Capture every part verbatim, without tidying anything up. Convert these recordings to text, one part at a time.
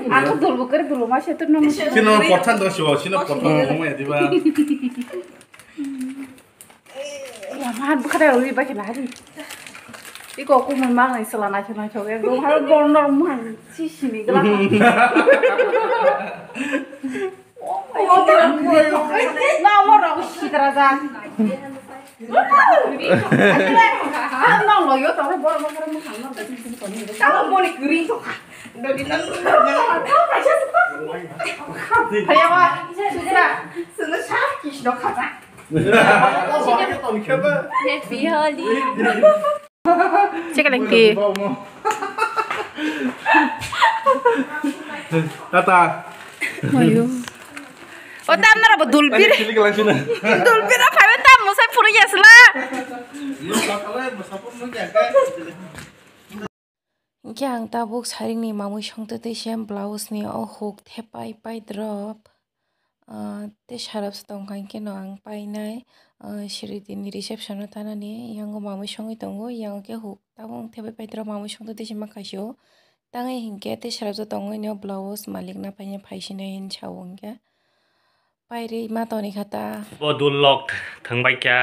Aku dulbu kere dulbu ma setur nang. Sino porthan do siwa, sino porthan mo mo ya diba. Ya ma bukara wi ba kila hari. Iko ku mun mang ni sala na chuna chok. Ekdom har bor nor mo han si sini gla. Na mo rok sitra ja. Ang nang lo yo tong bor bor mo han no. Tamo mo ni kuri to. Happy Holi. Check lagi. Tata. Mayo. O tam nara bo dulpir. Dulpir a phaiba tam mo sai phuru yasla. Hingke ang tabuk saringni mamui songtwi twi se blouse ni o huk thepai pai drop, ah, tei sarap se tongkha, hingke no ang painai, ah, siri tini reception o tanani, yango mamui songwi tongo, yango khe huk tabuk thepai pai drop mamui songtwi twi se ma kaisio, tangwi hingke tei sarap se tongwi no blouse malik na paina phaisinai hinwi sao hingke. Pairi ma toni kha ta. Bo dul lok thwngbai kha,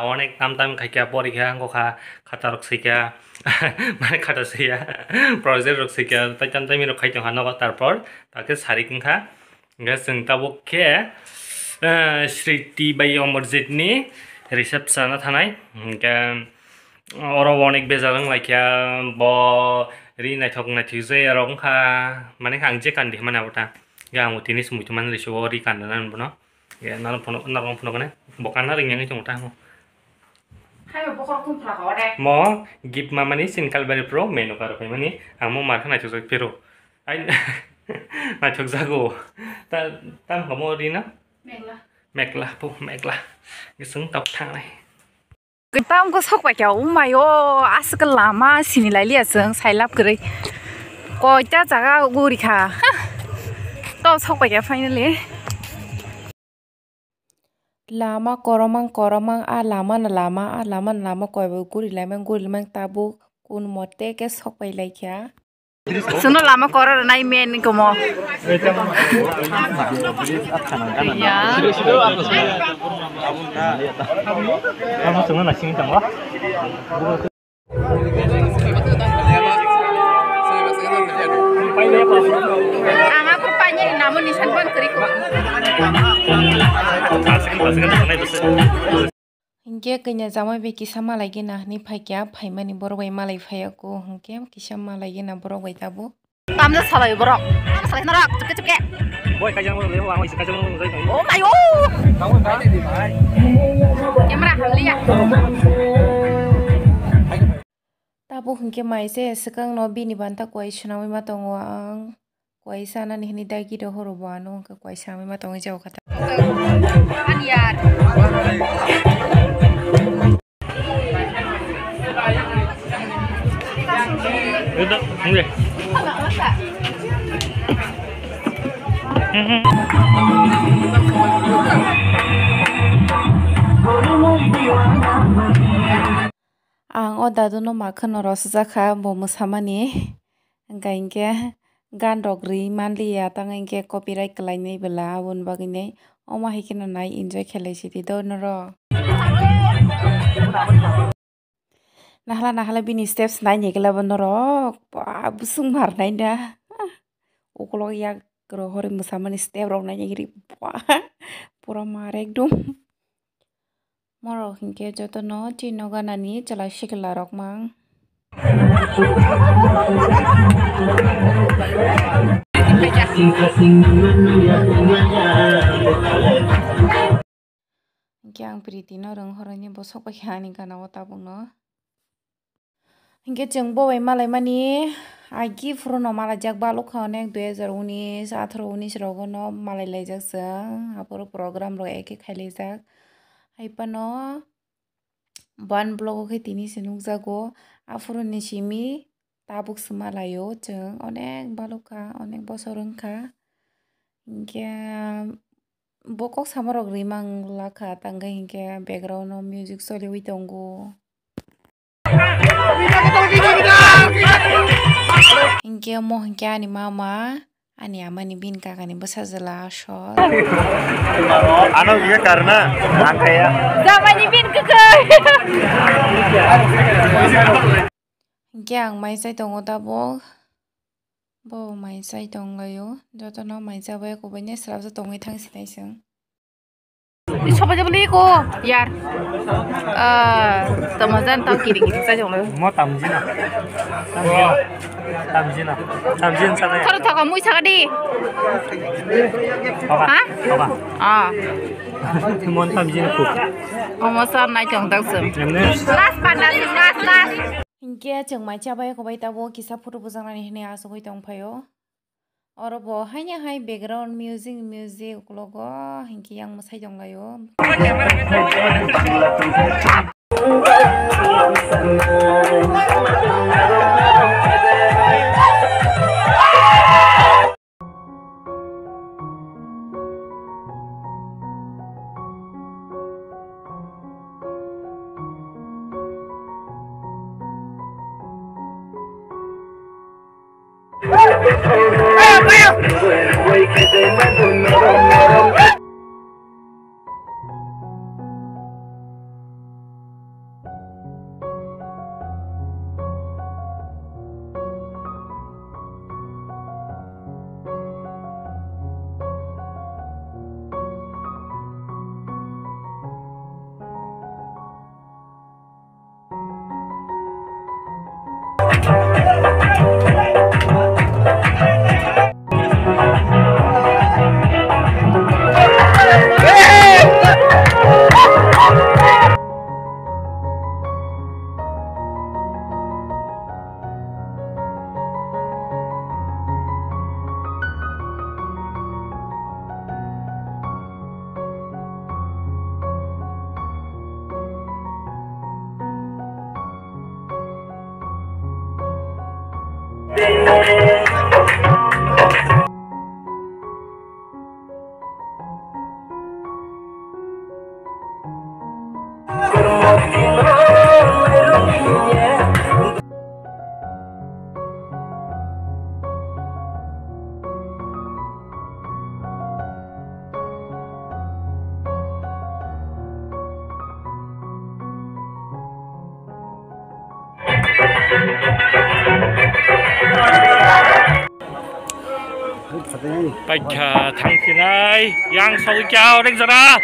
onek tam tam khai kha, pori kha, wngkha kha, khata rok swi kha, mane khata swi ya, project rok swi kha, tai tam tam rok khai tong kha nogo, tarpor ta khe sarik wng kha. Hingkhe chwng tabuk khe, eh, Sriti bai Omorjit ni reception o thanai, hingkhe oro bo onek bejal wng lai kha, bo ri naithok naithok jaya rok wng kha, mane ang je kandi hwnmani abo ta. Ga ang tini se muitu mani risi o ri kanda nani bono. Ga nang phano, nang phano kane bo kanna ring yang tong ta mo. Hai bo bokhor khum phla ko de. Mo gift ma mani sin kalbari pro menu karo kai mani ang mo mar khana chujak pero. Ai na chuk jago. Ta tam ka mo ri na. Megla. Megla po megla. Gisung tap thang nai. Tam ko sok pai kya, oh my, oh, aswk lama sini lai liya chwng, sai lab kwrwi. Koita jaga guri kha. Tao sok pai kya finally. Lama koromang, koromang, a lama na lama, a lama na lama koi bo guri laimang, guri laimang tabuk kun mote ke sok pai lai kya. Suno lama koror nai men komo. Ya. Ama kurpanya ni namun nisan pon keriko. Hinkhe kanya jamai bai kisa malai gena hinwi phaikya, phaimani borok bai malai phaiya ko, hinkhe kisa malai gena borok bai tabuk. Tamjak salai borok. Salai norok, chupke chupke. Boi, kaijang mo, leo, ang isi kaijang mo, jai. Oh my, oh. Camera hamliya. Tabuk hinkhe mai se swkang no bini banta koi swnamwi ma tongo ang. Koi sanani hinwi dagi do horo bo ano hwnkhe koi sanwi ma tongwi jago kha ta. Ani yar. Ito, hindi. Ang o dadu no ma kheno rosajak kha, bo mwsamani. Hwnkha hinkhe gan rok ri manliya, tang hinkhe copyright kwlainai bwla, aboni bagwinai omo hai kheno nai enjoy khelai sidi do norok. Nahla nahla bini steps nai nai khe labo norok, ba, busung mar nai da. Ukolok yak rohorwi mwsamani step rok nai nai khe ri, ba, pura mar ekdom. Morok hinkhe jotono chini nogo ganani chwla sikla rok mang. Hinkhe ang Priti no rwng horoni bosok bai khe ani gana o tabuk no. Hinkhe chwng bo bai malaimani agi phuru no malaijak balok kha, onek dui hazar unis, atharo unis rogo no malai laijak chwng, aphuru program rok eke khai laijak. Hai phano ban vlog o khe tini se nukjago, aphuru ni simi tabuk se malaio chwng, onek balok kha, onek bosor wng kha. Hinkhe bo kok sama rok rimang lakha, tangkhe hinkhe background o music choliwi tongo. Hinkhe omo hinkhe ani mama, ani amani bini kakani bwsajwla asol. Ano biya karna, ang kaya. Jamani bin kwkwi. Hinkhe ang mai chai tongo tabuk. Bo mai chai tonglaio. Jotono mai chabai kubui ni swrapsa tongwi thang sinai chwng. Soba jabali ko yar. Ah, tamo jan tau kiri kiri sa jong lo. Mo tamjina. Tamjina. Tamjina. Tamjin sa na. Thoro thoka mui saka di. Thoka. Ha? Thoka. Ah. Mon tamjina ko. Omo sar nai chong tak sem. Emne. Last panda, last, last. Hinkhe chwng mai chabai kubui tabo kisa photo bujaknani hwnwi asugwi tongphaio. Oro bo haino hai background music, music uklogo hinkhe yang mwsai tonglaio. Paikha thangsinai yang sawi kya onek jora.